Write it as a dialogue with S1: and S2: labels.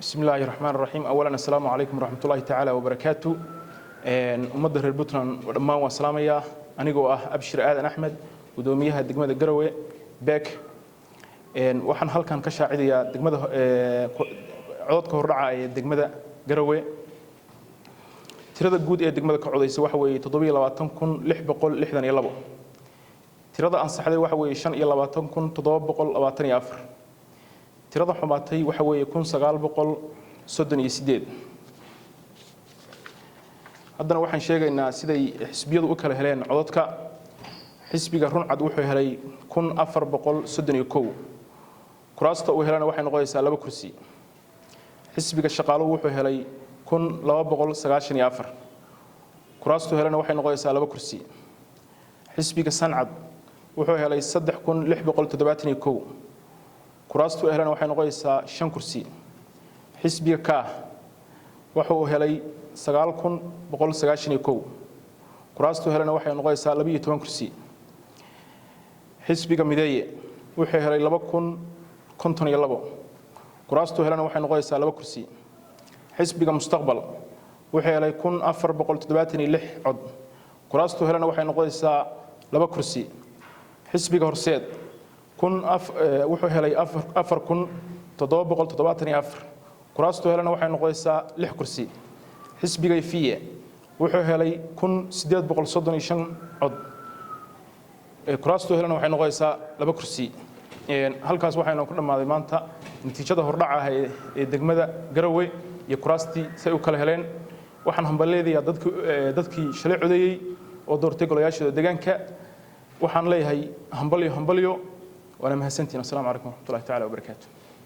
S1: Bismi illaahi raxmaan raxiim. Awalan, assalaamu calaykum waraxmatullaahi tacaala wabarakaatu. Ummadda reer Puntland dhammaan waan salaamayaa. Anigoo ah Abshir Aadan Axmed, gudoomiyaha degmada Garowe Beek, waxaan halkan ka shaacidayaa degmada codadka hordhaca ee degmada Garowe. Tirada guud ee degmada ka codaysa waxa weeye 27,662. Tirada ansaxday waxa weeye 25,724. Tirada xumaatay waxa weeye 1,938. Haddana waxaan sheegaynaa siday xisbiyadu u kala heleen codadka. Xisbiga Runcad wuxuu helay 1,431. Kuraasta uu helana waxay noqonaysaa 2 kursi. Xisbiga Shaqaaluhu wuxuu helay 1,294. Kuraastuu helana waxay noqonaysaa 2 kursi. Xisbiga Sancad wuxuu helay 3,671. Kuraastuu helana waxay noqonaysaa 5 kursi. Xisbiga Kaah wuxuu helay 9,191. Kuraastuu helana waxay noqonaysaa 12 kursi. Xisbiga Mideeye wuxuu helay 2,052. Kuraastuu helana waxay noqonaysaa 2 kursi. Xisbiga Mustaqbal wuxuu helay 1,476 cod. Kuraastuu helana waxay noqonaysaa 2 kursi. Xisbiga Horseed wuxuu helay 4,774. Kuraastuu helana waxay noqonaysaa 6 kursi. Xisbiga Ifiye wuxuu helay 1,835 cod. Kuraastuu helana waxay noqonaysaa 2 kursi. Halkaas waxaynu ku dhammaaday maanta natiijada hordhaca ah ee degmada Garowe iyo kuraastii say u kala heleen. Waxaan hambaleedayaa dadkii shalay codeeyey oo doortay golayaashooda deegaanka. Waxaan leeyahay hambalyo, hambalyo, waana mahadsantihin. Assalamu calaykum waraxmatullahi tacaala wabarakaatu.